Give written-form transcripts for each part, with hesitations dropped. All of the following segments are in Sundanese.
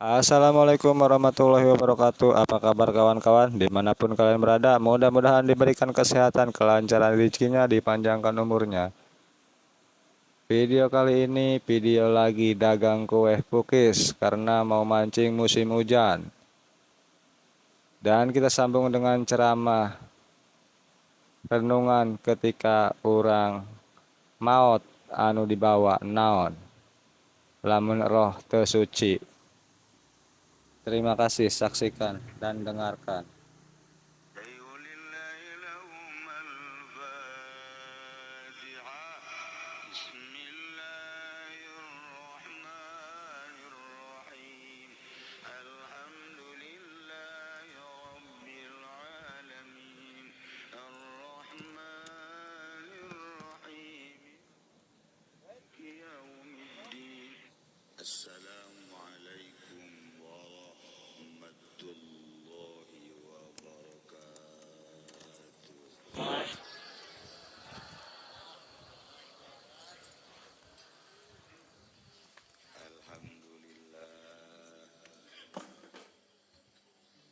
Assalamualaikum warahmatullahi wabarakatuh. Apa kabar kawan-kawan dimanapun kalian berada? Mudah-mudahan diberikan kesehatan, kelancaran rezekinya, dipanjangkan umurnya. Video kali ini video lagi dagang kue pukis karena mau mancing musim hujan. Dan kita sambung dengan ceramah renungan ketika urang maot anu dibawa naon lamun roh teu suci. Terima kasih, saksikan dan dengarkan. Assalamualaikum warahmatullahi wabarakatuh. Alhamdulillah.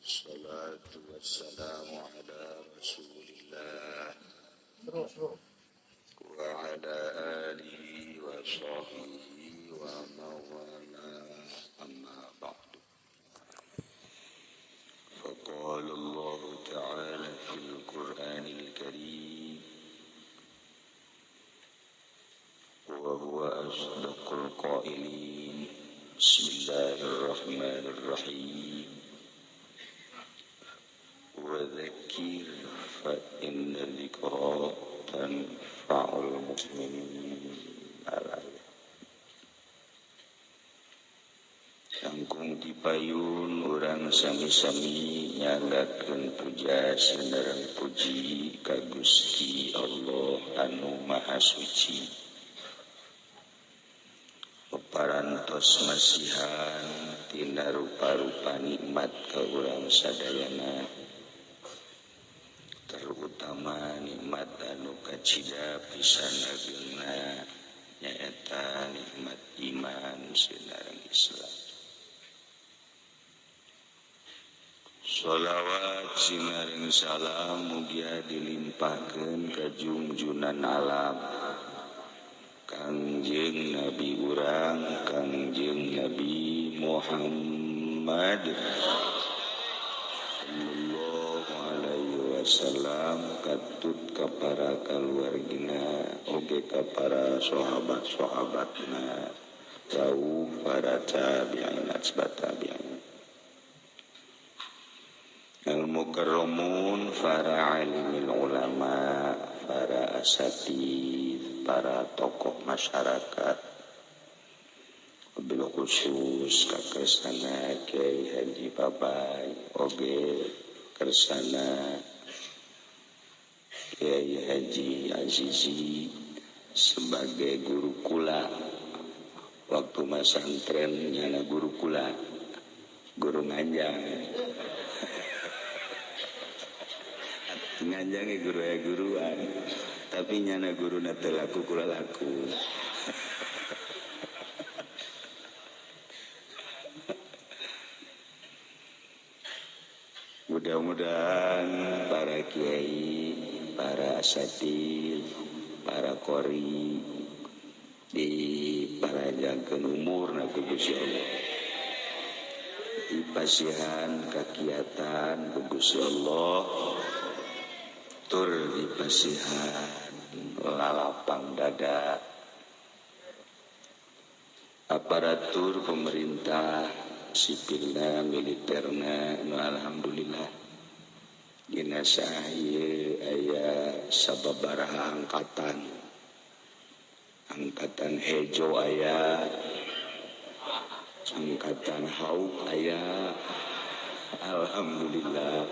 Salatu wassalamu ala Rasulillah wa ala alihi wa sahbihi wa mawala, amma ba'du. Faqala Allah Ta'ala fil Qur'anil Karim wa huwa asdaqul qailin. Bismillahirrahmanirrahim. Wa dzakir fa inna dzikra tanfa'ul mu'minin. Langkung dipayun urang sami-sami nyanggakeun puja sinareng puji ka Gusti Allah anu Maha Suci. Parantos masihan tina rupa-rupa nikmat ka urang sadayana, terutama nikmat anu kacida pisan ageungna nyaeta nikmat iman sinareng Islam. Sholawat sinareng salam mugia dilimpahkeun ka junjunan alam Kangjeng Nabi urang Kangjeng Nabi Muhammad sallallahu alaihi wasallam, katut ka para kaluargina oge ka para sahabat-sahabatna jauh para tabi'in asbat tabi'in al-mukarramun, para alimil ulama, para asatid, para tokoh masyarakat, wabil khusus kakersana Kiai Haji Babai, oge kersana Kiai Haji Azizi sebagai guru kula waktu masantren nyana guru kula, guru nganjang. Nganjange guru ya guruan, tapi nyana guru teu laku kula laku. Mudah-mudahan para kiai, para asatid, para qori diparanjangkeun umurna ku Gusti Allah, dipasihan kakiatan ku Gusti Allah, tur dipasihan lalapang dada. Aparatur pemerintah sipilna militerna nu alhamdulillah dina saha aya sababaraha angkatan, angkatan hejo aya, angkatan hauk aya, alhamdulillah.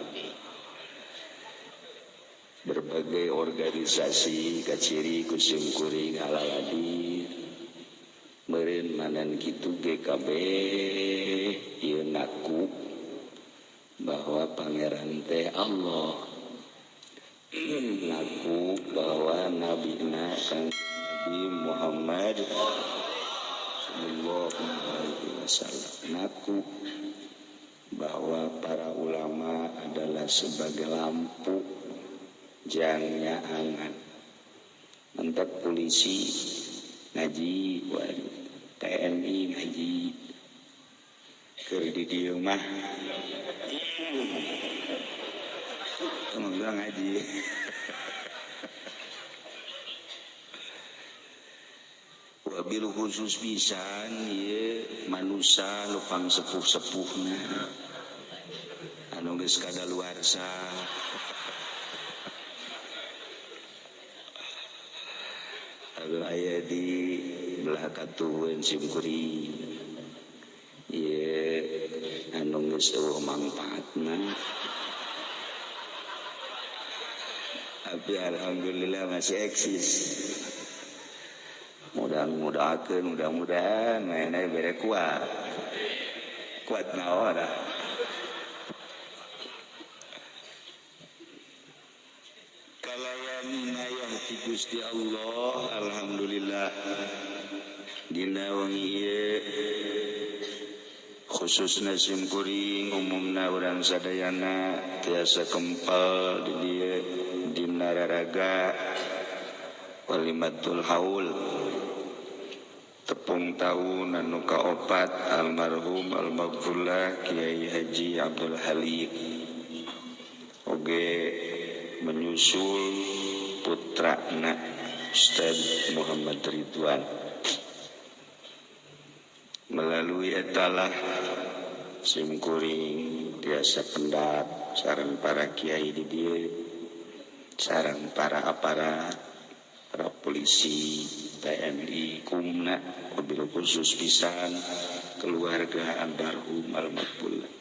Berbagai organisasi kaciri kusim kuring halaladi meureun manan kitu GKB ieu ngaku bahwa pangeran teh Allah, ngaku bahwa nabina Kang Nabi Muhammad sallallahu alaihi wasallam ngaku bahwa para ulama adalah sebagai lampu jangnya angan. Mentek polisi ngaji, waduh, TNI ngaji, keur di dieu mah emang ngaji. Wabil khusus pisan ieu manusa lupang sepuh-sepuhna anu geus kadaluarsa. Anu aya di belah katuhun simkuring ieu anu geus eueuh mangpaatna. Tapi alhamdulillah masih eksis. Mudah-mudahan, mudah-mudahan mainnya bere kuat. Kuat naon dah. Kalayan inayah ti Gusti Allah, alhamdulillah. Dina wengi ieu khususna simkuring umumna urang sadayana tiasa kempel di dieu dina raraga walimatul haul tepung tahun anu kaopat almarhum almaghfurlah Kiai Haji Abdul Halik oge menyusul putrana Ustaz Muhammad Ridwan. Melalui etalah simkuring tiasa pendak sareng para kiai di dieu, sareng para aparat, para polisi, TNI, kumna, wabil khusus pisan keluarga almarhum almaghfurlah.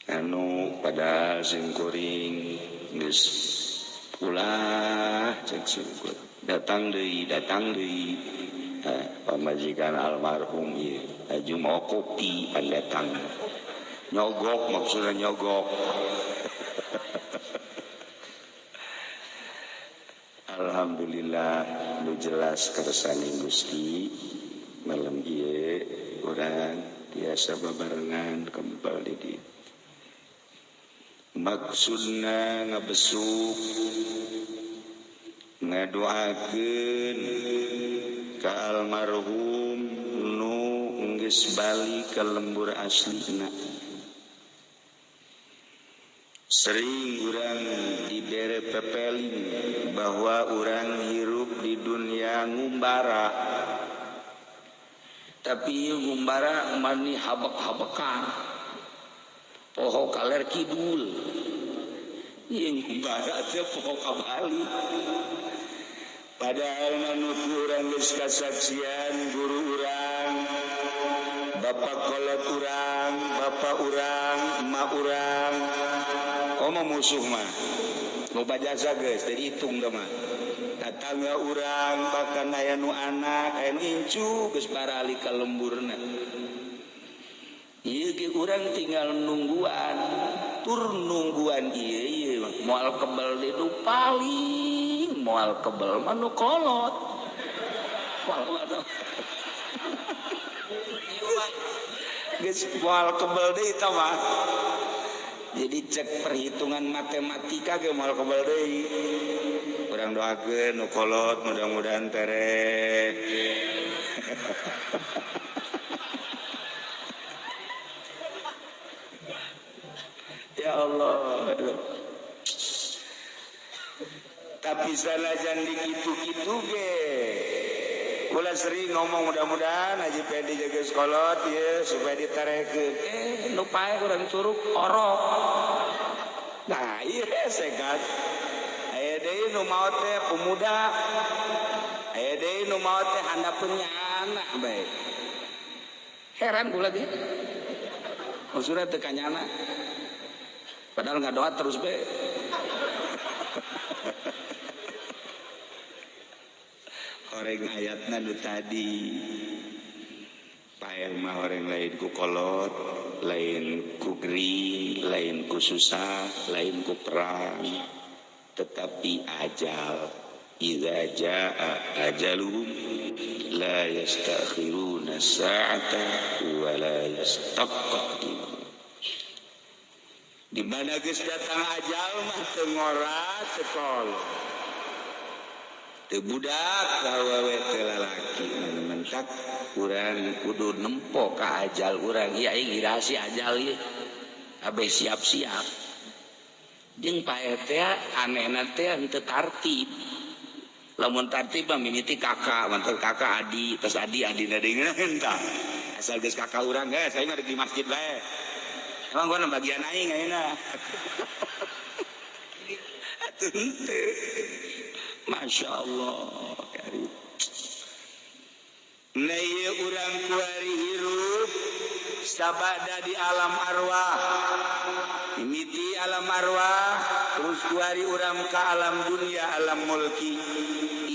Anu padahal simkuring geus ulah cek simkuring datang deui pamajikan almarhum ieu aju mau kopi pandatang nyogok, maksudnya nyogok. Alhamdulillah nu jelas kersane Gusti malam ieu urang tiasa babarengan kempel di dieu. Maksudna ngabesuk ngadoakeun ka almarhum nu geus balik ka lembur aslina. Sering urang dibere pepeling bahwa urang hirup di dunia ngumbara, tapi ngumbara mani habek-habekan poho kaler kidul. Ieu ngumbara teh poho ka Bali. Padahal manusia urang geus kasaksian guru urang, bapak kolot urang, bapak urang, emak urang. Komo musuh mah loba jasa geus teu dihitung da mah. Tatangga urang bahkan aya nu anak, aya nu incu geus barali ka lemburna. Ieu ge urang tinggal nungguan, tur nungguan ieu ieu moal kebel di nu paling moal kebel mah nu kolot. Moal geus moal kebel deui tah mah. Jadi cek perhitungan matematika ge moal kebel deui. Urang doakeun nu kolot mudah-mudahan tereh. Ya Allah. Tapi sanajan dikitu-kitu ge kula sering ngomong mudah-mudahan Haji Pedi jaga sekolot ya supaya ditarekeun. Nu pae urang curug orok. Nah, ieu segat. Aya deui nu maot teh pemuda. Aya deui nu maot teh handapeun nyana bae. Heran kula ge. Maksudna teu kanyana. Padahal ngadoa terus bae. Horeng ayatna nu tadi paeh mah horeng lain ku kolot, lain ku gering, lain ku susah, lain ku perang, tetapi ajal. Idza jaa ajaluhum La yastakhiruna sa'ata wa la yastaqdimun. Di mana geus datang ajal mah teu ngora teu kolot. Teu budak awewe teu lalaki mentak urang kudu nempo ka ajal urang. Ieu aing irasi ajal ieu. Abeh siap-siap. Jeung paeh teh anehna teh henteu tartib. Lamun tartib mah mimiti kakak, mantan kakak adi, terus adi adina deungeun tah. Asal geus kakak urang geus aing mah di masjid bae. Emang gua bagian aing ayeuna. Atuh henteu. Masya Allah karim. Nah ieu urang kuari hirup sabada di alam arwah. Mimiti alam arwah terus kuari urang ka alam dunia, alam mulki.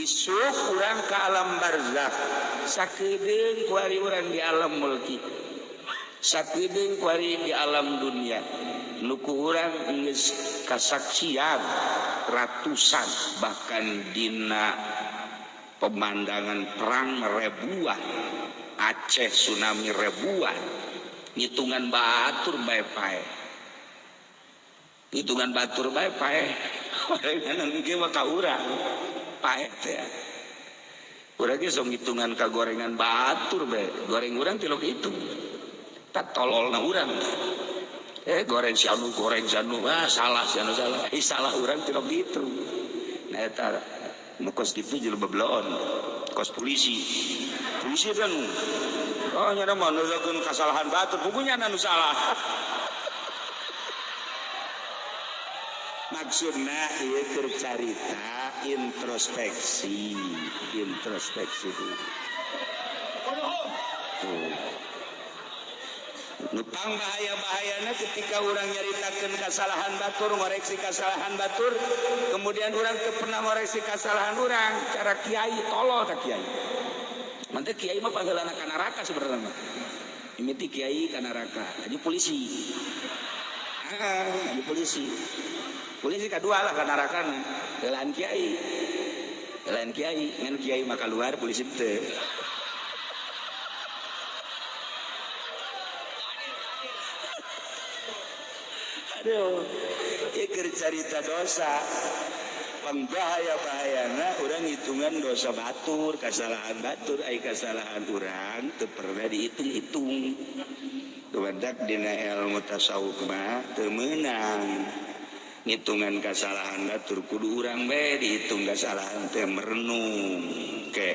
Isuk urang ka alam barzakh. Sakedeung kuari urang di alam mulki. Sakedeung kuari di alam dunia. Nu ku urang geus kasaksian ratusan bahkan dina pemandangan perang ribuan, Aceh tsunami ribuan, ngitungan batur bae pae. Hitungan batur bae pae. Gorengan ge mah ka urang pae teh. Urang ge sok ngitungan ka gorengan batur bae. Goreng urang tilok hitung. Tak tololna urang. Goreng si anu, goreng si anu, ah salah si anu salah. Salah urang tilok dihitung. Nah eta nu kos kitu jelema bebeleon. Kos polisi. Polisi kan oh nya mah nusakeun kasalahan batur, pugunya anu salah. Maksudna ieu keur carita introspeksi, introspeksi dulu. Nupang bahaya-bahayana ketika orang nyaritakeun kasalahan batur, ngoreksi kasalahan batur, kemudian orang teu pernah ngoreksi kasalahan urang, cara kiai tolol ka kiai. Mantep kiai mah panggeulana ka neraka sebenarnya mah. Mimiti kiai ka neraka, aju polisi. Ah, aju polisi. Polisi kadua lah ka nerakana, heulaan kiai. Heulaan kiai, ngan kiai mah kaluar polisi teu. Aduh, ieu keur carita dosa. Pangbahaya-bahayana urang hitungan dosa batur, kasalahan batur, ai kasalahan urang teu pernah dihitung-hitung. Dumadak dina ilmu tasawuf mah teu meunang. Ngitungan kasalahan batur kudu urang bae dihitung kasalahan teh merenung. Ke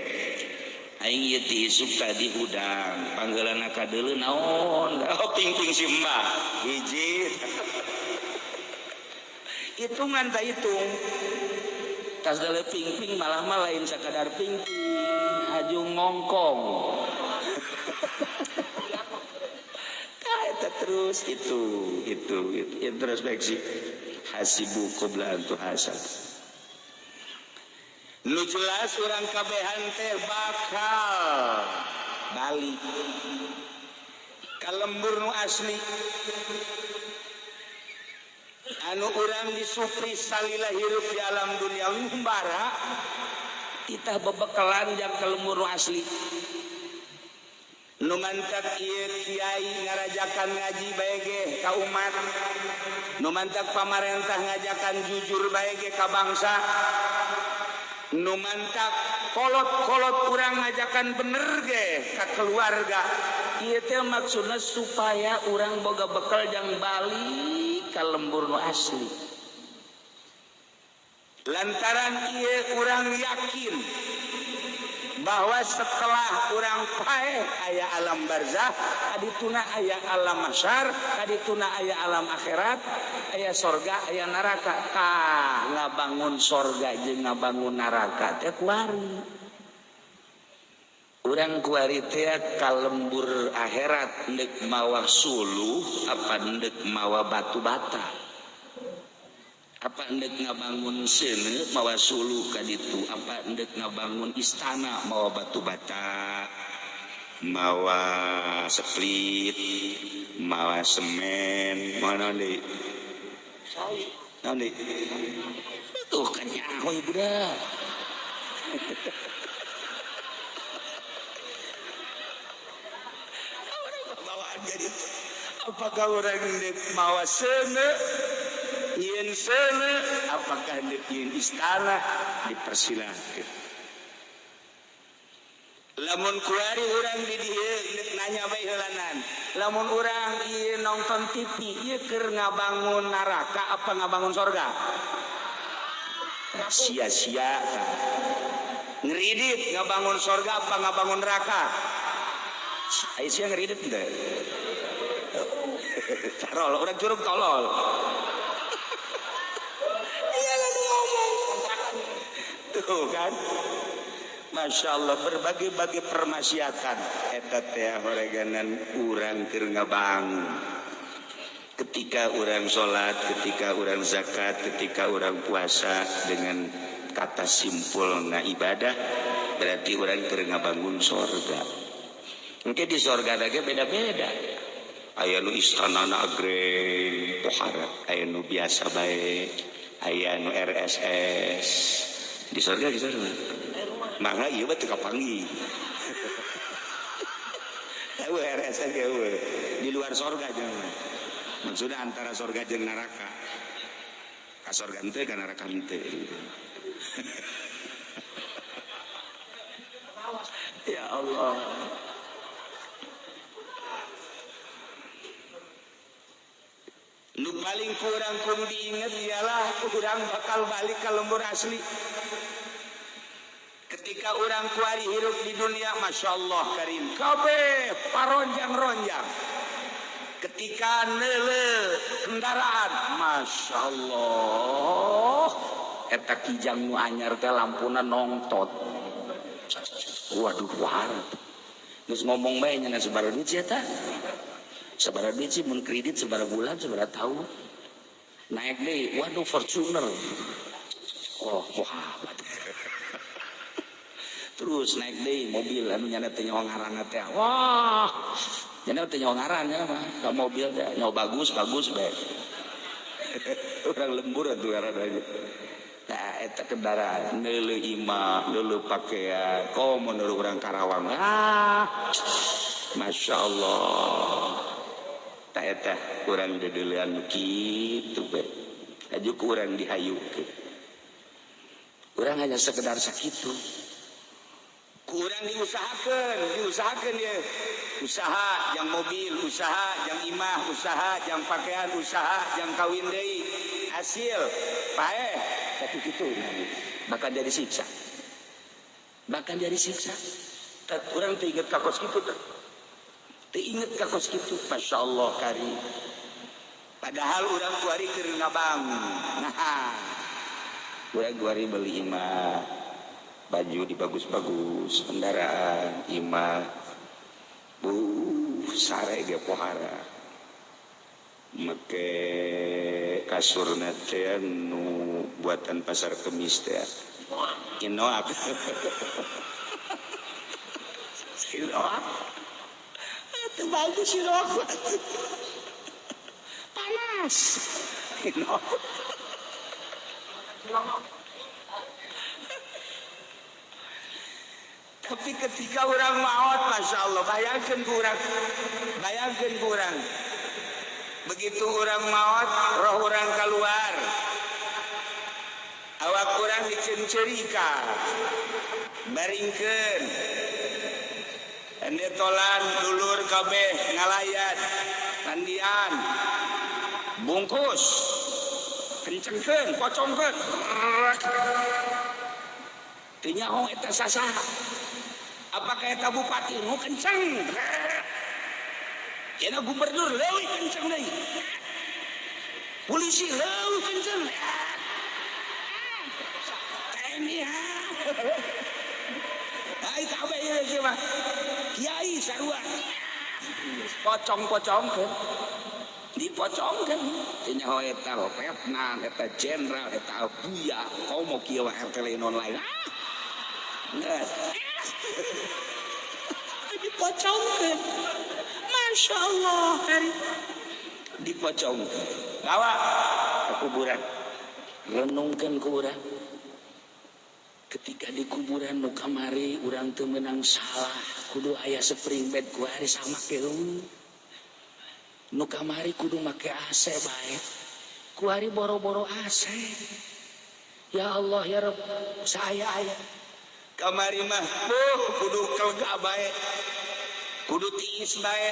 aing ieu ti isuk tadi hudang, panggeulana ka deuleu naon? Oh pingping si mbah. Hiji. Hitungan tak hitung. Tas deuleu pingping malah mah lain sakadar pingping, aju ngongkong. Tah eta terus itu introspeksi. Hasibu qabla an tuhasab. Nu jelas urang kabehan teh bakal balik ka lembur nu asli. Anu urang disupri salila hirup di alam dunia ngumbara titah bebekalan jang ka lembur nu asli. Nu mantak ieu kiai ngarajakan ngaji bae ge ka umat. Nu mantak pamarentah ngajakan jujur bae ge ka bangsa. Nu mantak kolot-kolot urang ngajakan bener ge ka keluarga. Ieu teh maksudna supaya urang boga bekal jang balik ka lembur nu asli. Lantaran ieu urang yakin bahwa setelah urang paeh aya alam barzah, kadituna aya alam mahsyar, kadituna aya alam akhirat, aya sorga, aya neraka. Tah ngabangun sorga jeung ngabangun neraka teh kuari. Urang kuari teh ka lembur akhirat ndek mawa suluh apa ndek mawa batu bata. Apa ndek ngabangun seuneu mawa suluh ka ditu, apa ndek ngabangun istana mawa batu bata, mawa split, mawa semen, mawa naon deui? Naon deui? Tuh kan nyaho ieu budak. Apakah urang deuk mawa seuneu nyieun seuneu, apakah deuk nyieun istana, dipersilahkeun. Lamun kuari urang di dieu deuk nanya bae heulanan. Lamun urang ieu nonton TV ieu keur ngabangun neraka apa ngabangun sorga? Sia-sia. Ngeridit ngabangun sorga apa ngabangun neraka? Ayo sia ngeridit teu? Tarol, urang curug tolol. Iya lalu ngomong. Tuh kan. Masya Allah berbagai-bagai permaksiatan eta teh horeganan urang keur ngabangun. Ketika urang salat, ketika urang zakat, ketika urang puasa, dengan kata simpulna ibadah berarti urang keur ngabangun sorga. Engke di sorga ge beda-beda. Aya nu istanana agreng pohara, aya nu biasa bae, aya nu RSS. Di sorga di sorga. Mangga ieu mah teu kapanggih. Eueuh RSS ge eueuh. Di luar sorga jeung. Maksudna antara sorga jeung neraka. Ka sorga henteu ka neraka henteu. Ya Allah. Nu paling kurang kudu diinget ialah urang bakal balik ka lembur asli. Ketika urang kuari hirup di dunia, Masya Allah karim, kabeh paronjang-ronjang. Ketika neule kendaraan, Masya Allah, eta kijang nu anyar teh lampuna nongtot. Waduh war. Geus ngomong bae nya sabaraha duit sia eta? Sabaraha duit sih mun kredit sabaraha bulan sabaraha tahun. Naik deui, waduh Fortuner. Oh, wah. Terus naik deui mobil anu nyana teh nyawa ngaranna teh. Wah, nyana teh nyawa ngaran nya mah ka mobil teh nyawa bagus bagus bae. Urang lembur atuh ngaranna aja. Nah, eta kendaraan neuleuh imah, neuleuh pakaian, komo menurut urang Karawang. Ah, Masya Allah. Tah eta urang deudeulean kitu bae. Aju ku urang dihayukeun. Urang hanya sekedar sakitu. Kurang diusahakan, diusahakan dia. Usaha yang mobil, usaha yang imah, usaha yang pakaian, usaha yang kawin deui. Hasil paeh satu gitu. Bahkan jadi siksa. Bahkan jadi siksa. Urang teu inget ka kos kitu teh. Teu inget ka kos kitu, Masya Allah kari. Padahal urang kuari keur ngabangun. Nah, urang kuari beli imah, baju dibagus-bagus, kendaraan, imah, sare ge pohara. Make kasurna teh nu buatan pasar kemis teh. Inoak. Inoak. Teu bagus inoak. Panas. Inoak. Tapi ketika orang maut, Masya Allah, bayangkan kurang, kurang. Begitu orang maut, roh orang keluar, awak orang dicencerika, baringkeun, endetolan, dulur kabeh, ngalayan, mandian, bungkus, kencengkeun, pocongkeun, teu nyaho eta sasaha. Apakah eta bupati nu kenceng? Eta gubernur leuwih kenceng deui. Polisi leuwih kenceng. TNI ha. Ai kabeh ieu mah. Kiai sarua. Pocong-pocongkeun. Dipocongkeun. Teu nyaho eta letnan, eta jenderal, eta buya, komo kieu RT lain online. Geus. Dipocongkeun. Masya Allah, dipocongkeun. Bawa ke kuburan. Renungkan kuburan. Ketika di kuburan nu kamari urang teu meunang salah, kudu aya spring bed ku hari sama keung. Nu kamari kudu make AC bae, kuari boro-boro AC. Ya Allah ya Rabb, saya aya. Kamari mah kudu kelega bae, kudu tiis bae,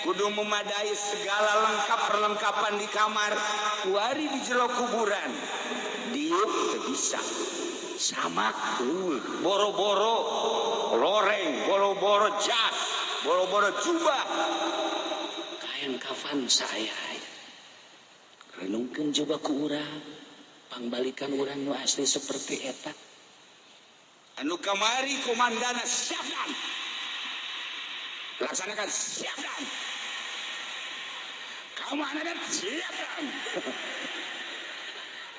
kudu memadai segala lengkap perlengkapan di kamar. Kuari di jero kuburan diuk teu bisa. Sama boro-boro loreng, boro-boro jas, boro-boro jubah, kain kafan saya. Renungkeun coba ku urang, pangbalikan urang nu asli seperti eta. Anu kamari komandana siap dan laksanakan, siap dan komandan siap dan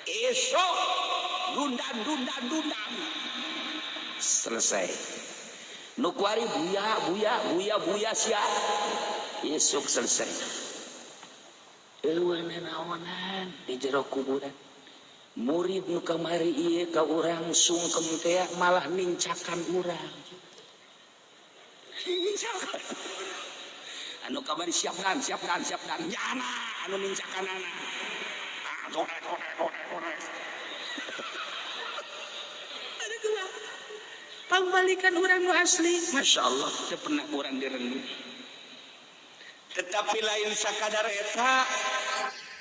esok dundan dundan dundan selesai. Nu kuari buya buya buya buya sia, esok selesai. Eueuh naonan di jero kuburan. Murid nu kamari ieu ka urang sungkem teh malah nincakan urang. Nincakan. Anu kamari siapkan siapkan siapkan nyana anu nincakanana. Ah, korek korek korek korek. Ada kumaha? Pangbalikan urang nu asli. Masya Allah, teu pernah urang direnung. Tetapi lain sakadar eta,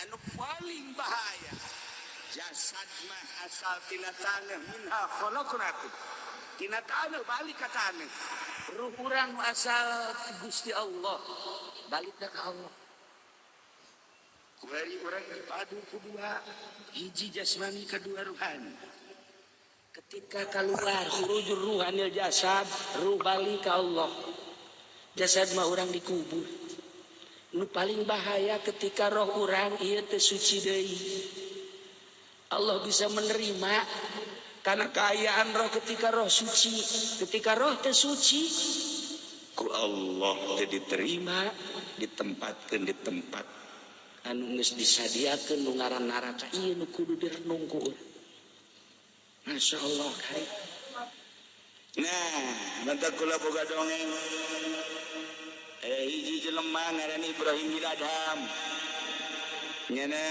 anu paling bahaya jasad mah asal tina taneuh, minha khalaqnakum, tina taneuh balik ka taneuh. Ruh urang nu asal Gusti Allah balik ka Allah. Kuari urang dipadu ku dua, hiji jasmani, kedua ruhani. Ketika keluar khurujur ruhanil jasad, ruh balik ka Allah. Jasad mah urang dikubur. Nu paling bahaya ketika roh urang ieu teu suci deui. Allah bisa menerima karena keayaan roh ketika roh suci. Ketika roh teu suci, ku Allah teu diterima, ditempatkeun di tempat anu geus disadiakeun nu ngaran neraka. Ieu nu kudu direnung ku urang. Masya Allah kari. Nah, mantap kula boga dongeng. Hiji jelema ngaran Ibrahim bin Adham. Nyana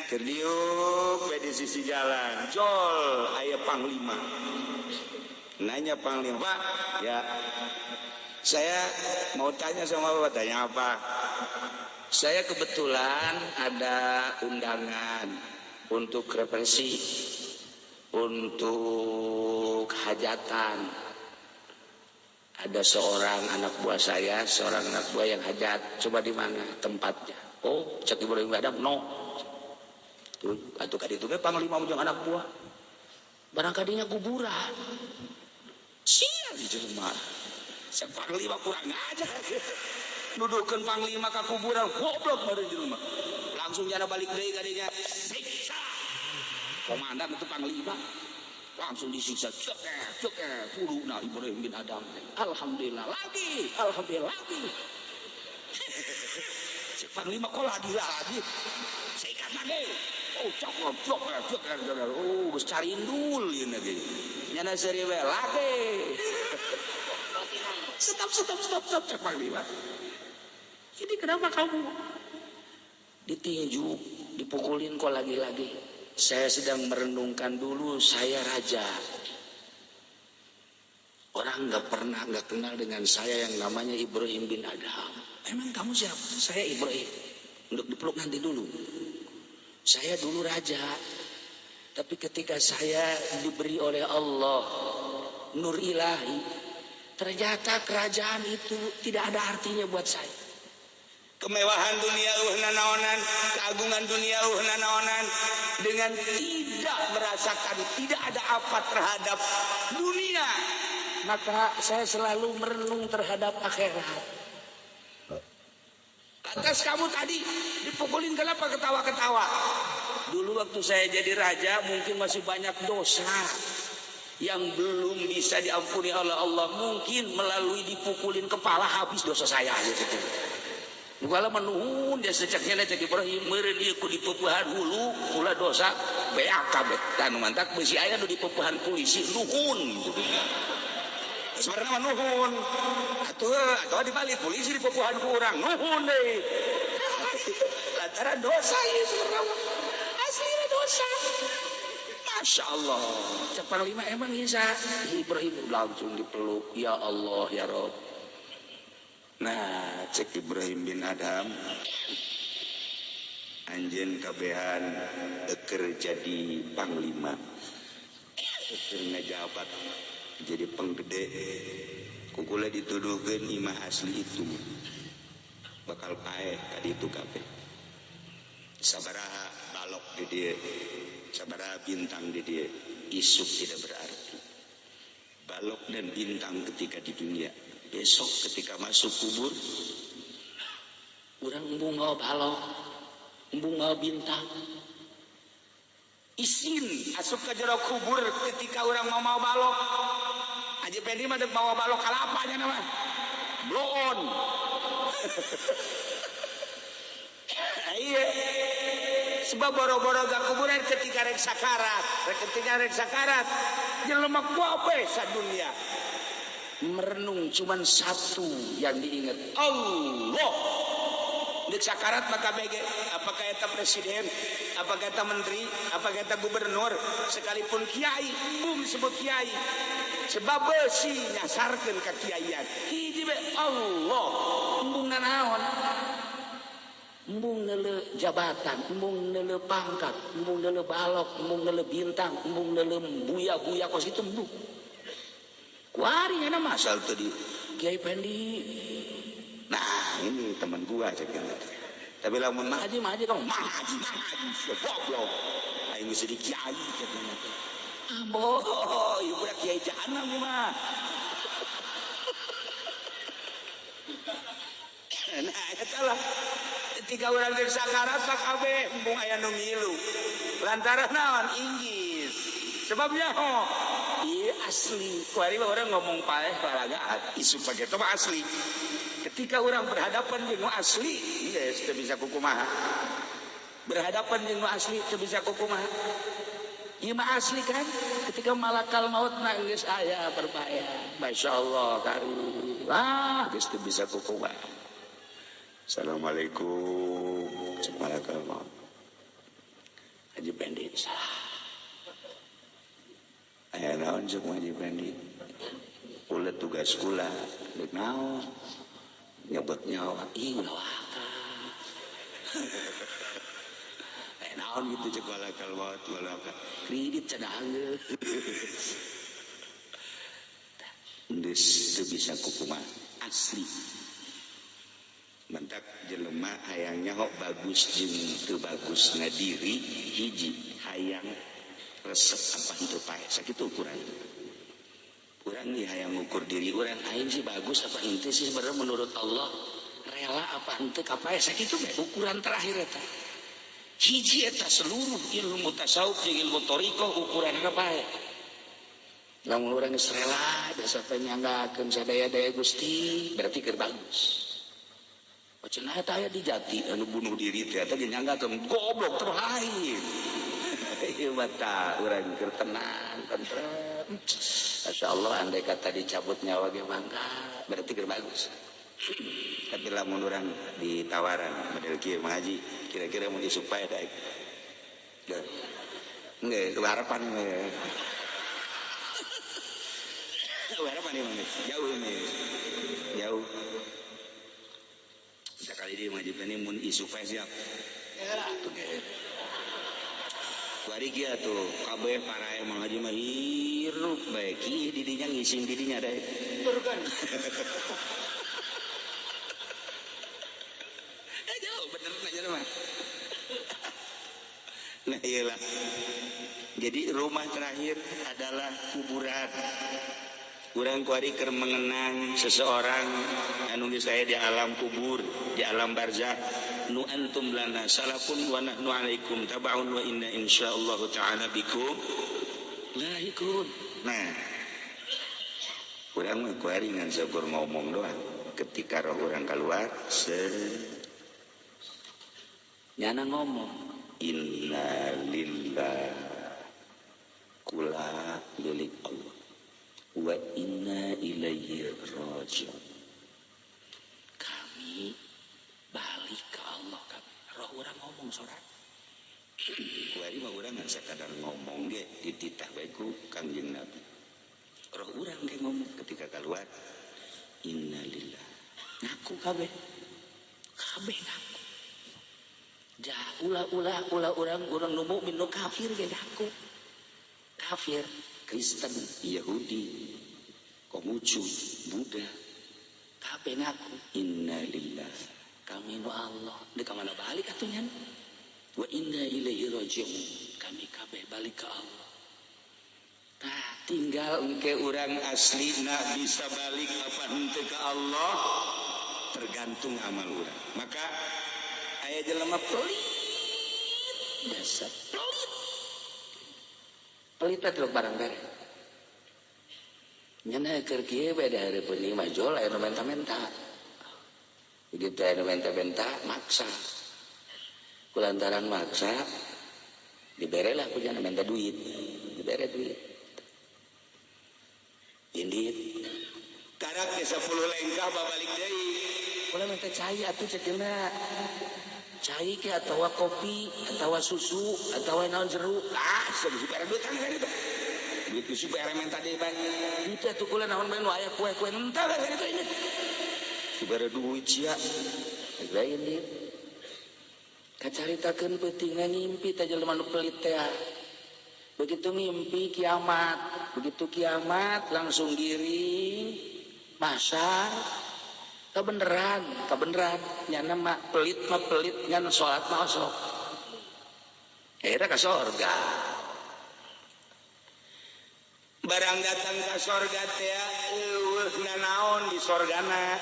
keur diuk we di sisi jalan. Jol aya panglima. Nanya panglima, "Pak, ya saya mau tanya sama Bapak." Tanya apa? Saya kebetulan ada undangan untuk referensi, untuk hajatan. Ada seorang anak buah saya, seorang anak buah yang hajat. Coba di mana tempatnya? Oh, cek Ibrahim Adam, no. Tuh, atuh kaditu ge panglima jeung anak buah. Barangkadinya kuburan. Sia di jelema. Cek panglima kurang aja. Nuduhkeun panglima ka kuburan, goblok baru jelema. Langsung jana balik deui kadinya. Siksa. Komandan itu panglima. Langsung disiksa, cek cek nah Ibrahim bin Adam. Alhamdulillah lagi, alhamdulillah lagi. Cek panglima kok lagi lagi. Sikat lagi. Oh, cok cok cok. Oh, geus carindul ieu ge. Nyana seuri we lagi. Stop stop stop stop cek panglima. Ini kenapa kamu ditinju, dipukulin kok lagi-lagi? Saya sedang merenungkan dulu, saya raja. Orang nggak pernah nggak kenal dengan saya yang namanya Ibrahim bin Adham. Emang kamu siapa? Saya Ibrahim. Untuk dipeluk nanti dulu. Saya dulu raja. Tapi ketika saya diberi oleh Allah nur ilahi, ternyata kerajaan itu tidak ada artinya buat saya. Kemewahan dunia nanaonan, keagungan dunia nanaonan, dengan tidak merasakan tidak ada apa terhadap dunia, maka saya selalu merenung terhadap akhirat. Lantas kamu tadi dipukulin kenapa ketawa-ketawa? Dulu waktu saya jadi raja mungkin masih banyak dosa yang belum bisa diampuni oleh Allah. Mungkin melalui dipukulin kepala habis dosa saya gitu. Kalau menuhun dia secaknya cek Ibrahim meureun ieu ku dipepehan hulu kula dosa beak kabeh. Tanu mantak beusi aya nu dipepehan polisi nuhun gitu. Sebenarnya mah nuhun. Atuh atuh dibalik polisi dipupuhan ku urang nuhun deui. Lantaran dosa ieu sebenarnya. Asli dosa. Masya Allah. Cek panglima emang bisa. Ibrahim langsung dipeluk. Ya Allah ya Rob. Nah cek Ibrahim bin Adham, anjeun kabehan eker jadi panglima, eker ngajabat jadi penggede. Kukula dituduhkeun imah asli itu bakal paeh ka ditu kabeh. Sabaraha balok di dieu, sabaraha bintang di dieu, isuk tidak berarti. Balok dan bintang ketika di dunia, besok ketika masuk kubur, urang bunga balok, bunga bintang. Isin asup ke jero kubur ketika orang mau balok. Haji Pendi mah dek bawa balok kalapanya nama. Blow on. Iya. Sebab boro-boro gak kuburan ketika rek sakarat, ketika rek sakarat, jelema kabeh sadunia. Merenung cuman satu yang diingat, Allah. Dek sakarat maka BG, apakah eta presiden, apakah eta menteri, apakah eta gubernur, sekalipun kiai, bum sebut kiai. Sebab besi nyasarkeun ka kiaian. Hiji be Allah, embung nanaon? Embung neuleuh jabatan, embung neuleuh pangkat, embung neuleuh balok, embung neuleuh bintang, embung neuleuh buya-buya kos itu embung. Kuari nya mah asal tadi Kiai Pendi. Nah, ini teman gua cek gitu. Tapi lamun mah haji mah haji kamu mah haji mah haji goblok. Aing geus jadi kiai cek gitu. Ambo, ieu budak kiai jahanam ieu mah. Nah, eta lah. Ketika urang geus sakarat mah kabeh embung aya nu ngilu. Lantaran naon inggis. Sebabnya ho, iya asli. Kuari mah orang ngomong paeh lalagaan, isu pake itu mah asli. Ketika orang berhadapan jeung nu asli, geus teu bisa kukumaha. Berhadapan jeung nu asli teu bisa kukumaha. Ieu mah asli kan? Ketika malakal maut na geus aya berbahaya. Masyaallah kari. Ah, geus teu bisa kukumaha. Assalamualaikum. Malakal maut. Haji Pendi salah. Aya naon cek Haji Pendi? Kula tugas kula, deuk naon? Nyebut nyawa, ih ulah waka. Aya naon gitu cek malakal maut malakal. Kredit cenah anggeus. Geus teu bisa kukumaha asli. Mentak jelema hayangnya hok bagus jeung teu bagus diri hiji hayang resep apa henteu pae sakitu ukuran. Urang nih hayang ngukur diri urang aing sih bagus apa henteu sih sebenarnya menurut Allah, rela apa henteu ka pae sakitu bae ukuran terakhir eta. Hiji eta seluruh ilmu tasawuf jeung ilmu thariqah ukuranna pae. Lamun urang geus rela biasa teh nyanggakeun sadaya-daya Gusti berarti keur bagus. Cenah eta aya di jati anu bunuh diri teh eta ge nyanggakeun goblok terus lain. Ieu mah tah urang keur tenang tentrem. Masyaallah andai kata dicabut nyawa ge mangga berarti keur bagus. Tapi lamun urang ditawaran model kieu mah haji kira-kira mun disupai daek. Geus harapan we. Harapan ieu jauh ini. Jauh. Sekali dia maju ini mun isu siap. Kuari kia tuh kabeh para emang haji mah hirup bae ki didinya ngising didinya daek. Turkan. Jauh bener aja mah. Nah iyalah. Jadi rumah terakhir adalah kuburan. Urang kuari keur mengenang seseorang anu geus aya di alam kubur, di alam barzah. Nu antum lana salafun wa nahnu alaikum tabaun wa inna insyaallah ta'ala bikum lahikun. Nah, urang mah kuari ngan syukur ngomong doang. Ketika roh urang keluar se nyana ngomong inna lillahi kula milik Allah. Wa inna ilaihi raji'un. Kami balik ke Allah kami. Roh urang ngomong sorak. Kuari mah urang ngan sakadar ngomong ge dititah bae ku Kangjeng Nabi. Roh urang ge ngomong ketika keluar innalillah. Ngaku kabeh. Kabeh ngaku. Ja ulah-ulah ulah urang nu mukmin nu kafir ge ngaku. Kafir, Kristen, Yahudi, Konghucu, Buddha, kabeh ngaku innalillah. Kami nu Allah. Di ka mana balik atuh nya? Wa inna ilaihi raji'un. Kami kabeh balik ke Allah. Nah, tinggal engke urang aslina bisa balik apa henteu ke Allah tergantung amal urang. Maka aya jelema pelit, dasar pelit. Pelit teh barang bere. Nyana keur kieu bae da hareupeun ieu mah jol aya nu menta-menta. Begitu aya nu menta-menta maksa. Kulantaran maksa diberelah ku jana menta duit, dibere duit. Indit karak ge 10 lengkah babalik deui. Kula menta cai atuh ceukna. Cai ke atawa kopi atawa susu atawa naon jeruk. Ah, geus dibere duit kan itu. Duit geus dibere menta deui bae. Henteu atuh kula naon bae nu aya kue-kue henteu kan itu ini. Dibere duit sia. Lain indit. Kacaritakeun peutingna ngimpi teh jelema nu pelit teh. Begitu ngimpi kiamat, begitu kiamat langsung giring masar. Kebeneran, kebeneran nyana mah pelit ngan salat mah osok. Akhirnya ke sorga. Barang datang ke sorga teh eueuh nanaon di sorgana.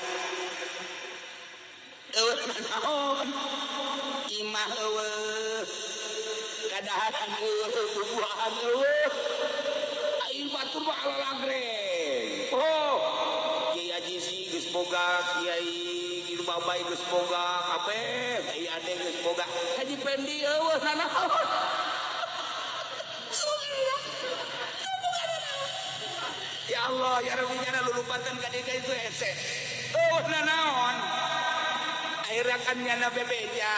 Eueuh nanaon. Imah eueuh. Kadaharan eueuh, bubuahan eueuh. Aing batur mah alalagreng. Oh, Kiai Haji Si geus boga, Kiai Guru Babai geus boga, kabeh Kiai Ade geus boga. Haji Pendi eueuh nanaon. Ya Allah, ya Rabbi nyana lulupatan ka dieu itu hese. Eueuh nanaon. Akhirnya kan nyana bebeja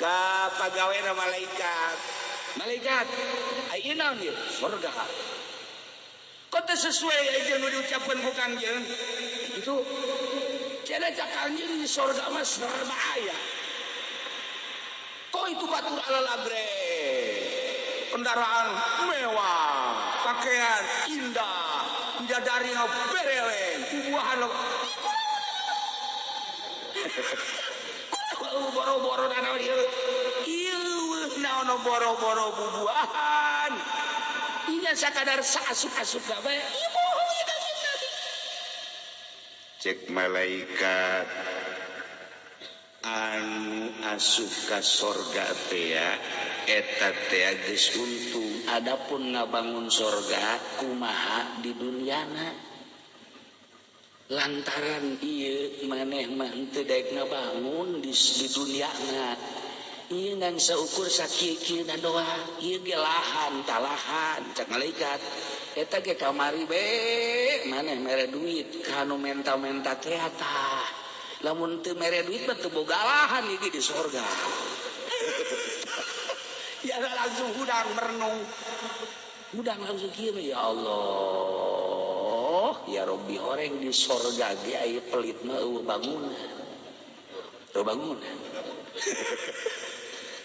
ka pagaweana malaikat. Malaikat, aya naon ieu? Surga. Kok teu sesuai aja nu diucapkeun ku Kangjeng? Itu cenah cak Kangjeng di surga mah serba aya. Kok itu batur alalabre? Kendaraan mewah, pakaian indah, bidadari bereleng, bubuahan boro-boro naon ieu? Ieu naon boro-boro bubuahan. Inya sakadar saasup-asup gawe. Ieu bohong ieu Kangjeng Nabi. Cek malaikat anu asup ka sorga teh eta teh geus untung. Adapun ngabangun sorga kumaha di dunyana. Lantaran ieu maneh mah henteu daek ngabangun di dunyana. Ieu ngan saukur sakieu-kieuna doang. Ieu ge lahan talahan cak malaikat. Eta ge kamari be maneh mere duit ka nu menta-menta teh tah. Lamun teu mere duit mah teu boga lahan ieu di sorga. Ya langsung hudang merenung. Hudang langsung kieu ya Allah. Ya Rabbi horeng di sorga ge aya pelit mah eueuh bangunan. Eueuh bangunan.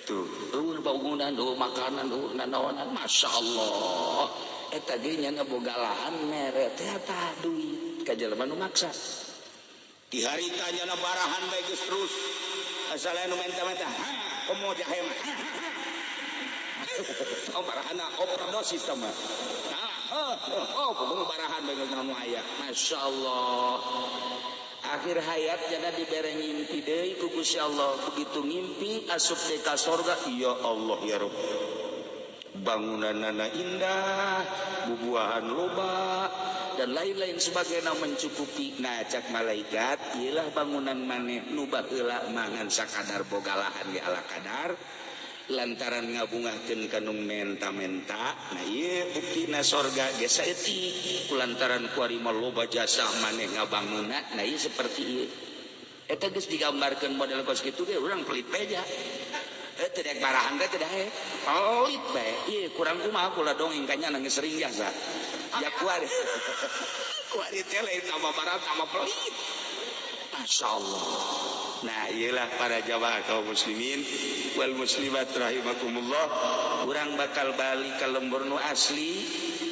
Tuh, eueuh bangunan, eueuh makanan, eueuh nanaonan, Masya Allah. Eta ge nya boga lahan mere teh tah duit ka jelema nu maksa. Di harita nyana barahan bae geus terus. Asal anu menta-menta, ha, komo jahe mah. Oh barahana overdosis tah mah. Oh, kudu barahan bae geus nu aya. Masya Allah. Akhir hayat jana dibere ngimpi deui ku Gusti Allah. Begitu ngimpi asup deui ka sorga, ya Allah ya Rabb. Bangunanana indah, bubuahan loba dan lain-lain sebagainya mencukupi. Nah cak malaikat, ieulah bangunan maneh nu baheula mangan sakadar boga lahan ge ala kadar. Lantaran ngabungahkeun ka nu menta-menta. Nah, ieu buktina sorga ge saeutik lantaran kuari mah loba jasa maneh ngabangunna. Nah, ieu seperti ieu. Eta geus digambarkeun model kos kitu ge urang pelit beja. Teu daek barahan teh teu daek. Pelit bae. Ieu kurang kumaha kula dongeng kanya nangis sering jasa. Ya kuari. Kuari teh lain tambah barang tambah pelit. Masya Allah. Nah, iyalah para jamaah kaum muslimin wal muslimat rahimakumullah. Urang bakal balik ke lembur nu asli.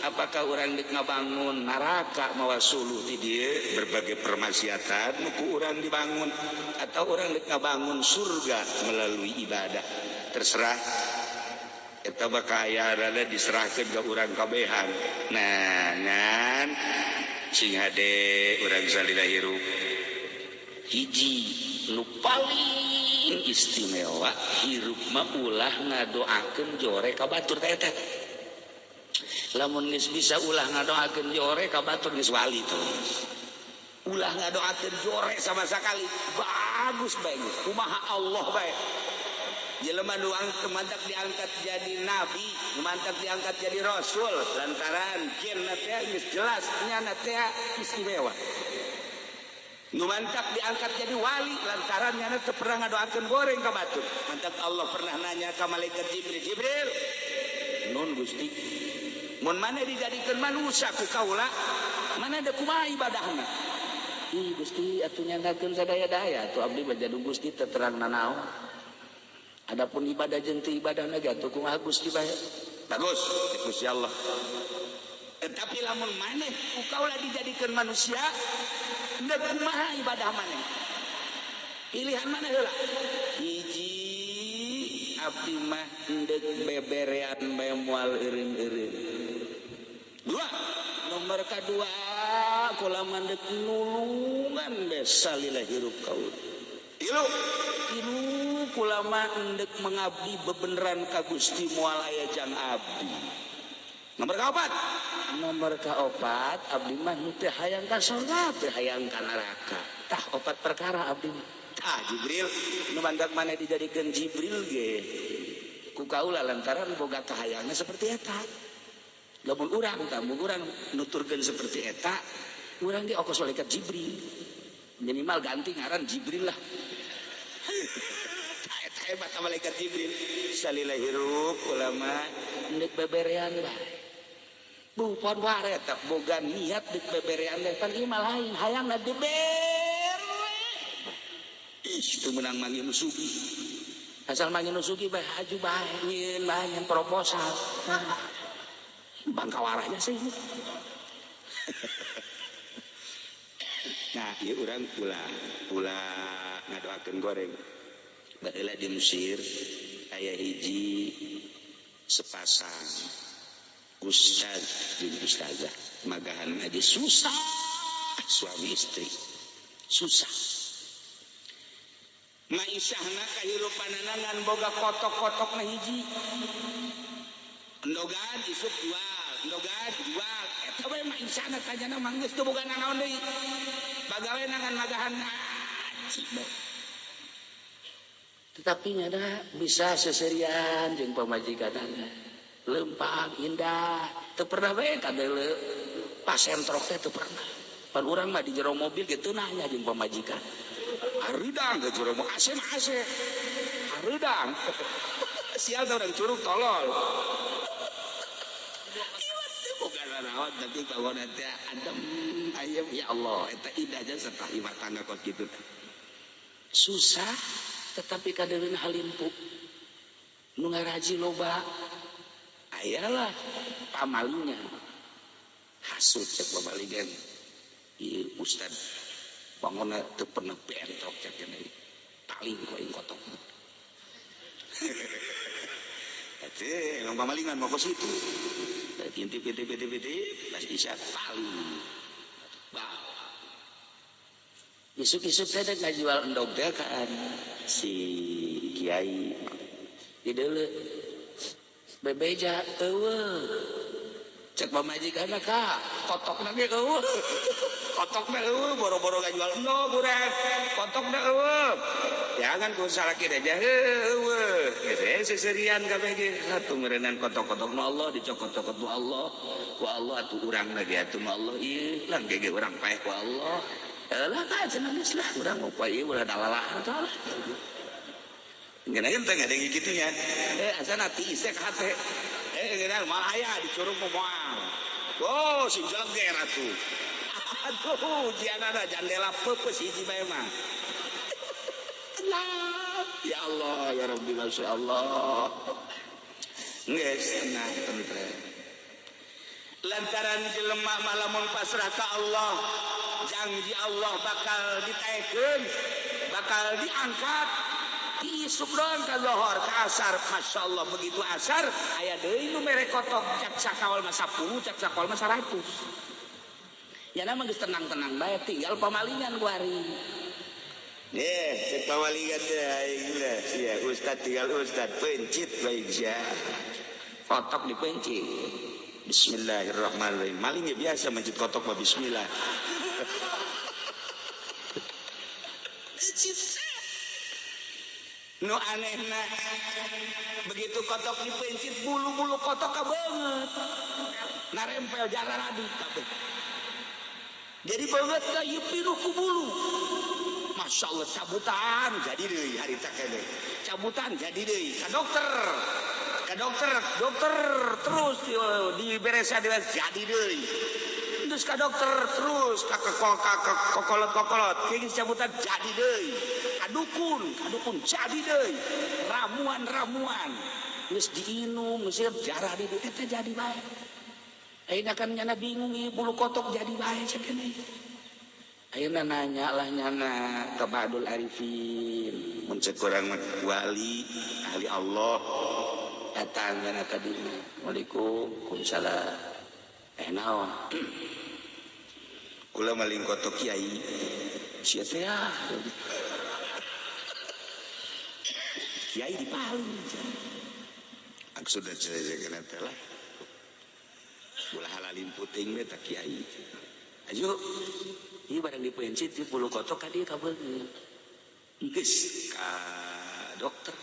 Apakah urang dek ngabangun neraka mawa suluh di dieu berbagai permaksiatan nu ku urang dibangun, atau urang dek ngabangun surga melalui ibadah? Terserah. Eta bakal aya diserahkeun ka urang kabehan. Nah, ngan sing hade urang salila hirup. Hiji nu paling istimewa hirup mah ulah ngadoakeun jore ka batur teh eta. Lamun geus bisa ulah ngadoakeun jore ka batur geus wali tuh. Ulah ngadoakeun jore sama sekali. Bagus bae geus. Kumaha Allah bae. Jelema nu mantak diangkat jadi nabi, mantak diangkat jadi rasul lantaran jin teh geus jelas nyana teh istimewa. Nu mantak diangkat jadi wali lantaran nyana teu pernah ngadoakeun goreng ka batur. Mantak Allah pernah nanya ka malaikat Jibril, "Jibril, nun Gusti, mun maneh dijadikeun manusia ku kaula, mana da kumaha ibadahna?" Ih Gusti, atuh nyanggakeun sadaya-daya atuh abdi mah jadung Gusti teu terang nanaon. Adapun ibadah jeung teu ibadahna ge atuh kumaha Gusti bae. Bagus, Gusti Allah. Tetapi lamun maneh ku kaula dijadikeun manusia, ndek kumaha ibadah maneh? Pilihan maneh heula. Hiji abdi mah ndek beberean bae moal eureun-eureun. Dua, nomor kadua kula mah ndek nulungan bae salila hirup kaula. Tilu, tilu kula mah ndek mengabdi bebeneran ka Gusti moal aya jang abdi. Nomor kaopat, nomor kaopat abdi mah teu hayang ka surga, teu hayang ka neraka. Tah opat perkara abdi mah. Tah Jibril, nu mantak maneh dijadikeun Jibril ge ku kaula lantaran boga kahayangna seperti eta. Lamun urang tah mun urang nuturkeun seperti eta, urang ge okos malaikat Jibril. Minimal ganti ngaran Jibril lah. Tah eta hebat malaikat Jibril. Salila hirup ulama ndek beberean bae. Bupon waret tak boga niat dek beberean teh pan ieu mah lain hayangna dibere. Ih, itu menang manggil nu sugih. Asal manggil nu sugih bae haju bae nyieun bae nyen proposal. Bangka warahnya sih. Nah, ieu urang ulah ulah ngadoakeun goreng. Baheula di Mesir aya hiji sepasang ustaz jeung ustazah magahan aja susah suami istri susah maisahna kahirupanana ngan boga kotok-kotokna hiji endogan isuk jual endogan jual eta we maisahna tanyana mah geus teu boga nanaon deui bagawe ngan magahan aci bae. Tetapi nyana bisa seserian jeung pamajikanana lempang indah teu pernah bae kadeuleu pasentrok teh teu pernah. Pan urang mah di jero mobil ge teu nanya jeung pamajikan. Hareudang ke jero mobil AC mah AC. Hareudang. Sial teh urang curug tolol. Ieu teh boga nanaon tapi bangonan teh adem ayem ya Allah eta indahnya serta imah tangga kos kitu teh. Susah tetapi kadeuleuna halimpu. Nu ngaraji loba ayalah pamalinya hasut cek pamaligan ieu ustad bangunna teu pernah bentrok cek cenah paling ku aing kotok. Eta emang pamalingan mah kos kitu. Intip intip intip intip pas isya paling bawa. Isuk-isuk teh dek ngajual endog teh kan si kiai di deuleu bebeja eueuh. Cek pamajikanna ka kotokna ge eueuh. Kotokna eueuh boro-boro ngajual endog urang. Kotokna eueuh. Jangan ku salaki aja eueuh. Geus seserian kabeh ge. Atuh meureunnan kotok-kotokna Allah dicokot-cokot ku Allah. Ku Allah atuh urangna ge atuh Allah ieu lang ge urang paeh ku Allah. Lah ka cenah geus lah urang mah ieu ulah dalalahar tah. Ngeunah teh ngadeng kitu nya. Asana tiis teh hate. Ngeunah malah aya dicurug mah moal. Oh, sing jeleger atuh. Aduh, ujianana jandela peupeus hiji bae mah. Ya Allah, ya Rabbi, Masya Allah. Geus tenang tentrem. Lantaran jelema mah lamun pasrah ka Allah, janji Allah bakal ditaekeun, bakal diangkat. Isuk doang ka lohor ka asar, Masya Allah begitu asar aya deui nu mere kotok cak sakawal mah 10, cak sakawal mah 100. Ya nama geus tenang-tenang bae tinggal pamalingan ku ari. Cek pamalingan teh aing lah sia ustad tinggal ustad pencit bae sia. Kotok dipencit. Bismillahirrahmanirrahim. Maling ya biasa mencit kotok mah bismillah. Nu anehna begitu kotok dipencit bulu-bulu kotok kabeungeut narempel jararadu kabeh. Jadi banget ka ieu pinuh ku bulu. Masya Allah cabutan jadi deui harita keneh. Cabutan jadi deui ka dokter. Ka dokter, dokter terus diberesan jadi deui. Terus ka dokter terus ka kokolot-kokolot kieu cabutan jadi deui. Ka dukun jadi deui. Ramuan-ramuan geus diinum geus jarah di eta jadi bae. Ayeuna kan nyana bingung ieu bulu kotok jadi bae cenah. Ayeuna nanya lah nyana ka Ba'dul Arifin. Mun cek urang mah wali ahli Allah datang nyana ka dieu. Waalaikumsalam. Naon? Kula maling kotok kiai. Sia teh ah. Kiai dipaling. Aku sudah cerita teh lah. Ulah halalin puting we tah kiai. Ayo, ieu barang dipencit ieu bulu kotok ka dieu kabeungeut. Geus ka dokter,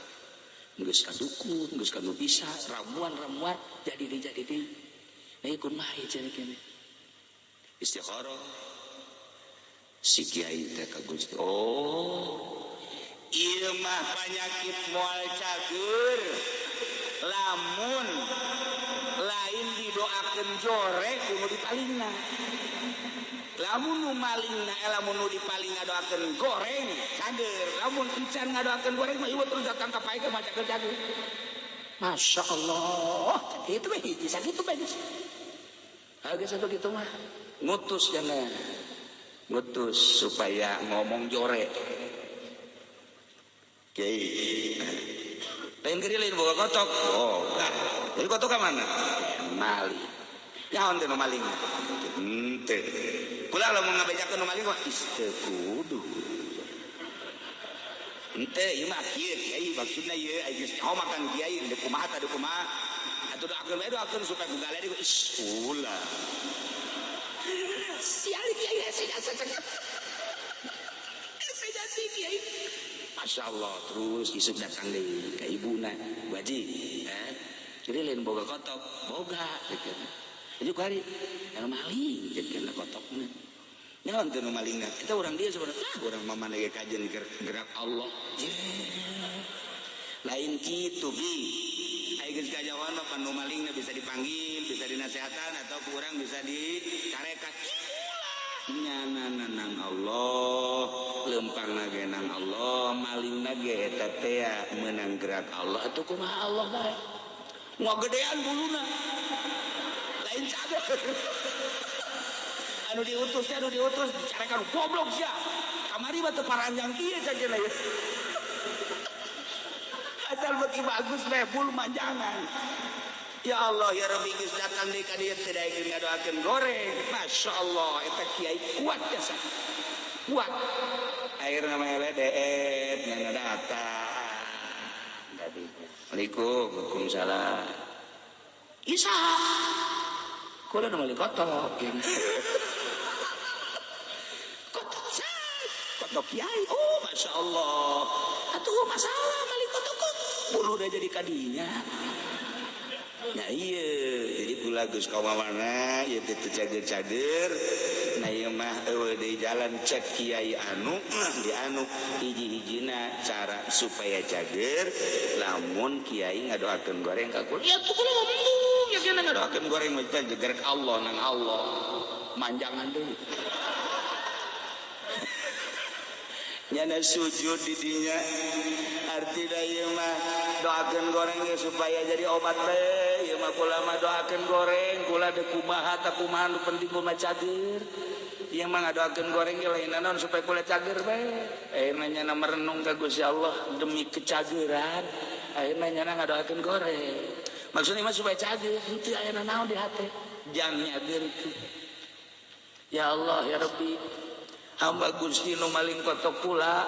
geus ka dukun, geus ka nu bisa, ramuan-ramuan jadi deui jadi deui. Nah, kumaha ieu cenah kene? Istikharah. Si kiai teh ka Gusti. Oh, ieu mah panyakit moal cager. Lamun lain didoakeun jore kudu dipalingna. Lamun nu malingna lamun nu dipaling ngadoakeun goreng cager. Lamun encan ngadoakeun goreng mah ieu terus datang ka pae ka macakeun cager. Masya Allah, itu mah hiji sakitu bae geus. Geus atuh kitu mah. Ngutus jangan. Ngutus supaya ngomong jore. Kiai. Lain geurilin boga kotok. Oh, jadi kotok ka mana? Maling. Nyaon teh nu maling? Henteu. Kula lamun ngabejakeun nu maling mah is teu kudu. Henteu ieu mah kieu kiai maksudna ieu ai geus nyaho makan kiai deuk kumaha tah deuk kumaha. Atuh doakeun bae doakeun supaya ku galede is ulah. Sial kiai hese jasa cekap. Hese jasa kiai. Masya Allah terus isuk datang deui ka ibuna Bu Haji jadi lain boga kotok boga gitu. Jadi ku hari yang maling jadi kotokna nyaon teh nu malingna eta urang dia sebenarnya ah urang mah maneh kajen gerak Allah lain kitu bi ai geus kajawan mah nu malingna bisa dipanggil bisa dinasehatan atau kurang bisa dicarekan. Nyana nang Allah lempang nage nang Allah maling nage eta teh meunang gerak Allah atuh kumaha Allah bae ngogedean buluna lain cager anu diutus teh anu diutus dicarekan goblok sia kamari mah teu paranjang kieu sajenna ieu asal beuki bagus bae bulu manjangan. Ya Allah ya Rabbi geus datang deui ka dieu teh daekeun ngadoakeun goreng. Masya Allah eta kiai kuat jasa. Kuat. Akhirna mah LDN ngana datang. Tadi. Waalaikumsalam. Isa. Kula nu meuli kotok. Kotok kotok kiai. Oh, Masya Allah. Atuh masalah meuli kotok kok. Bulu udah jadi kadinya. Nah iya, jadi kula geus kaumana ieu teh teu cager-cager. Nah ieu mah eueuh deui jalan cek kiai anu di anu hiji-hijina cara supaya cager lamun kiai ngadoakeun goreng ka kula. Ya tuh kula mah embung, ya kena ngadoakeun goreng mah cager Allah nang Allah. Manjangan deui. Nyana sujud di dinya artina ieu mah doakeun goreng ge supaya jadi obat teh ieu mah kula mah doakeun goreng kula deuk kumaha ta kumaha nu penting mah cager ieu mah ngadoakeun goreng ge lain naon supaya kula cager bae ayeuna nyana merenung ka Gusti Allah demi kecageran ayeuna nyana ngadoakeun goreng maksudna mah supaya cager henteu aya naon di hate jang nyagerkeun ya Allah ya Rabbi hamba Gusti nu maling kotok kula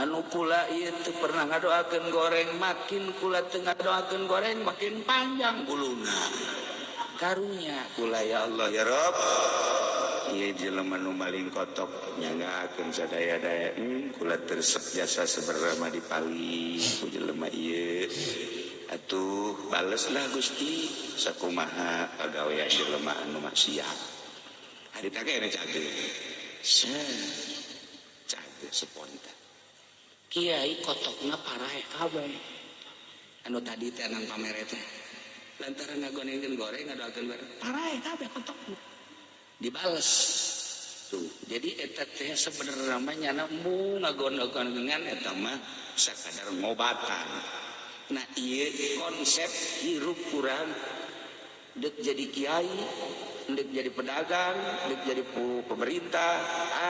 anu kula ieu teu pernah ngadoakeun goreng makin kula teu ngadoakeun goreng makin panjang buluna karunya kula ya Allah ya Rabb ieu jelema nu maling kotok nyangakeun sadaya-daya kula teu jasa sebenarna mah dipali ku jelema ieu atuh baleslah Gusti sakumaha pagawean jelema anu maksiat harita ge cager cager spontan kiai kotokna paraeh kabeh anu tadi teh nang pamere teh lantaran ngagonengkeun goreng ngadoakeun goreng paraeh kabeh kotokna dibales tuh jadi eta teh sebenarnya mah nyana embung ngagonengkeun eta mah sakadar ngobatan nah ieu konsep hirup urang deuk jadi kiai dek jadi pedagang, dek jadi pemerintah,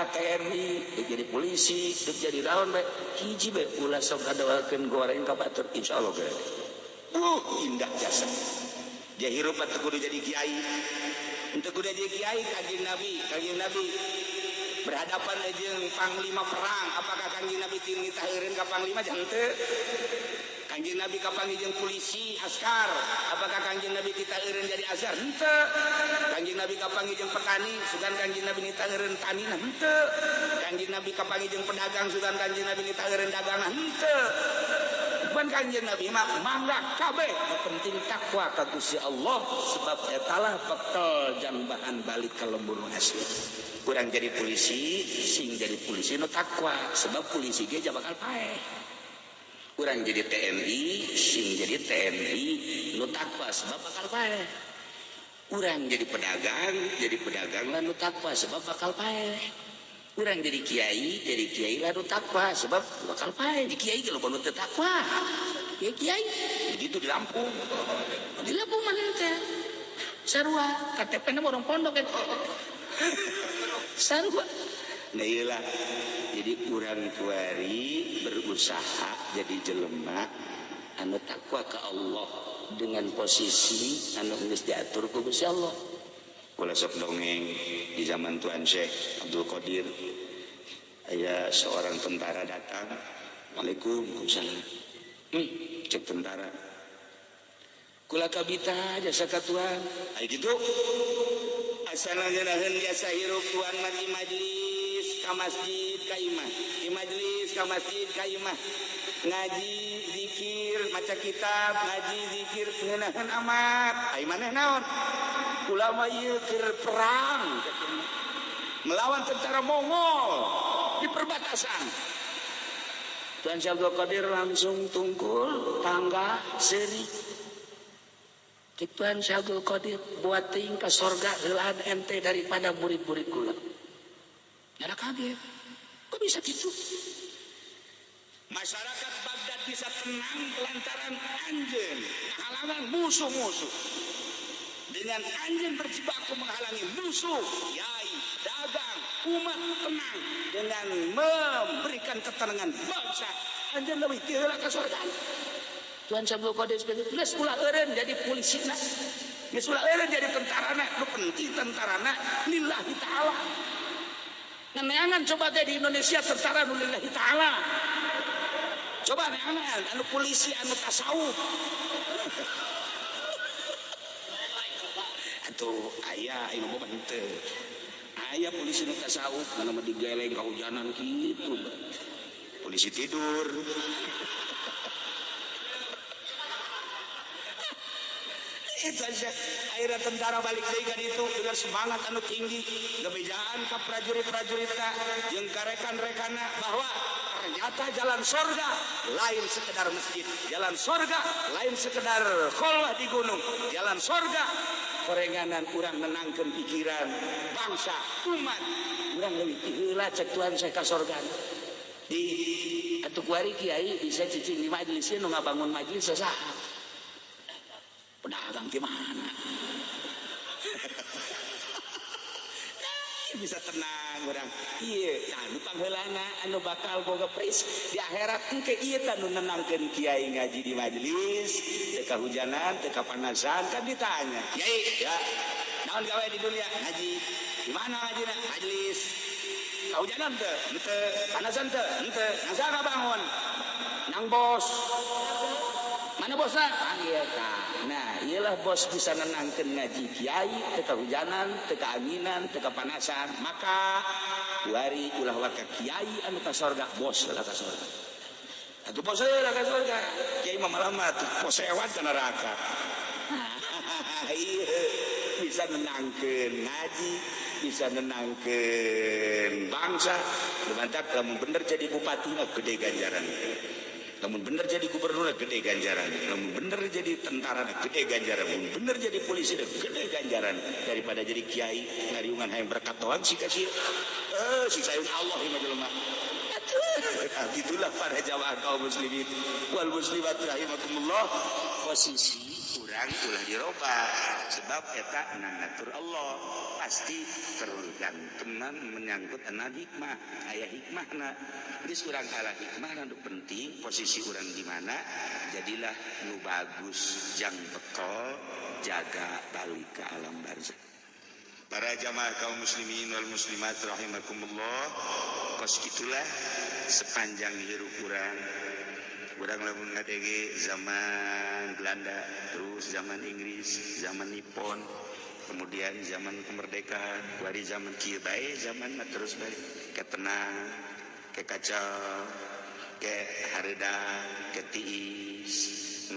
TNI, dek jadi polisi, dek jadi raon bae, hiji bae ulah sok ngadoakeun goreng ka batur insyaallah ge. Indah jasa. Dia hirup teu kudu jadi kiai. Teu kudu jadi kiai Kanjeng Nabi berhadapan jeung panglima perang, apakah Kanjeng Nabi teu nitaheureun ka panglima henteu? Kanjeng Nabi kapanggih jeung polisi askar, apakah Kanjeng Nabi titaheureun jadi askar? Henteu. Kanjeng Nabi kapanggih jeung petani, sugan Kanjeng Nabi nitaheureun tanina henteu. Kanjeng Nabi kapanggih jeung pedagang, sugan Kanjeng Nabi nitaheureun dagangan henteu. Bukan Kanjeng Nabi mah mangga kabeh, nu penting takwa ka Gusti Allah sebab etalah bekal jang bahan balik ka lembur asli. Kurang jadi polisi, sing jadi polisi nu takwa sebab polisi ge bakal paeh. Kurang jadi TNI, sing jadi TNI nu takwa sebab bakal paeh. Urang jadi pedagang lah nu takwa sebab bakal paeh. Urang jadi kiai lah nu takwa sebab bakal paeh. Di kiai ge loba nu teu takwa. Ya kiai begitu di Lampung. Di Lampung mana teh? Sarua KTP-na orang pondok eta. Sarua. Nah iyalah. Jadi urang kuari berusaha jadi jelema anu takwa ke Allah dengan posisi anu geus diatur ku Gusti Allah. Kula sok dongeng di zaman Tuan Syekh Abdul Qadir aya seorang tentara datang, waalaikumsalam. Cek tentara. Kula kabita jasa ka Tuan. Aya kitu. Asal ngeunaheun jasa hirup Tuan mah di majlis ka masjid ka imah, di majlis ka masjid ka imah, ngaji zikir maca kitab, ngaji zikir ngeunaheun amat. Ai maneh naon? Kula mah ieu keur perang melawan tentara Mongol di perbatasan. Tuan Syekh Abdul Qadir langsung tungkul tangga seuri. Tuan Syekh Abdul Qadir buat ting ka sorga heulaan ente daripada murid-murid kula. Nyala kaget. Kok bisa gitu? Masyarakat Baghdad bisa tenang lantaran anjeun menghalangan musuh-musuh. Dengan anjeun berjibaku menghalangi musuh, kiai, dagang, umat tenang dengan memberikan ketenangan bangsa. Anjeun leuwih ti heula ka sorga. Tuan Syekh Abdul Qadir geus ulah eureun jadi polisina. Geus ulah eureun jadi tentarana, nu penting tentarana lillahi ta'ala. Neangan coba ge di Indonesia tentara nu lillahi ta'ala. Coba neangan anu polisi anu tasawuf. Atuh aya aing mah henteu. Aya polisi nu tasawuf mana mah digeleng kahujanan kitu. Polisi tidur. Itu aja. Akhirnya tentara balik deui ka ditu dengan semangat anu tinggi, gebejaan ka prajurit-prajuritna jeung ka rekan-rekanna bahwa ternyata jalan sorga lain sekedar masjid, jalan sorga lain sekedar kholwah di gunung, jalan sorga korenganan urang menangkeun pikiran bangsa umat urang leuwih ti heula cek Tuhan saya ka sorga. Di atuh kuari kiai bisa cicing di majelis nu ngabangun majelis saha? Pedagang di mana? Bisa tenang orang. Iya, anu pangheulana anu bakal boga pris di akhirat engke ieu tah nu nenangkeun kiai ngaji di majelis, teu kahujanan, teu kapanasan kan ditanya. Kiai, ya, naon gawe di dunia? Ngaji. Di mana ngajina? Majelis. Kahujanan teu? Henteu. Panasan teu? Henteu. Nasa ngabangun? Nang bos. Mana bosna? Panggil ka. Nah, iyalah bos bisa nenangkeun ngaji kiai, teu kahujanan, teu kaanginan, teu kapanasan. Maka kuari ulah waka kiai anu ka sorga, bos lah ka sorga. Atuh bos lah ka sorga. Kiai mah malah tuh posewat ka neraka. Iya, bisa nenangkeun ngaji, bisa nenangkeun bangsa. Lumantak lamun bener jadi bupati mah gede ganjaran. Lamun bener jadi gubernur gede ganjaran, lamun bener jadi tentara gede ganjaran, lamun bener jadi polisi gede ganjaran daripada jadi kiai ngariungan hayang berkat doang sih kasih siksa Allah ieu mah jelema. Itulah para jamaah kaum muslimin wal muslimat rahimakumullah. Posisi urang ulah dirobah sebab eta ngatur Allah pasti tergantungan menyangkut ana hikmah, aya hikmahna. Geus urang ala hikmah nu penting posisi urang di mana jadilah nu bagus jang bekal jaga balik ke alam barzah. Para jamaah kaum muslimin wal muslimat rahimakumullah, kos itulah sepanjang hirup urang. Urang lamun ngadege zaman Belanda, terus zaman Inggris, zaman Nippon, kemudian zaman kemerdekaan, wari zaman kieu bae, zaman terus bae ke tenang, ke kacau, ke hareudang, ke tiis,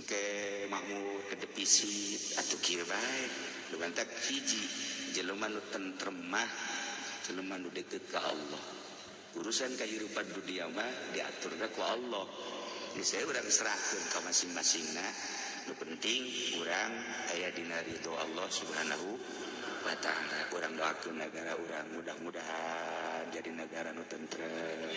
ke makmur, ke defisit, atuh kieu bae. Lumantak hiji jelema nu tentrem mah jelema nu deket ka Allah. Urusan kahirupan dunia mah diaturna ku Allah. Jadi saya urang serahkeun ka masing-masingna. Nu penting urang aya dina ridho Allah Subhanahu wa taala. Urang doakeun negara urang mudah-mudahan jadi negara nu tentrem.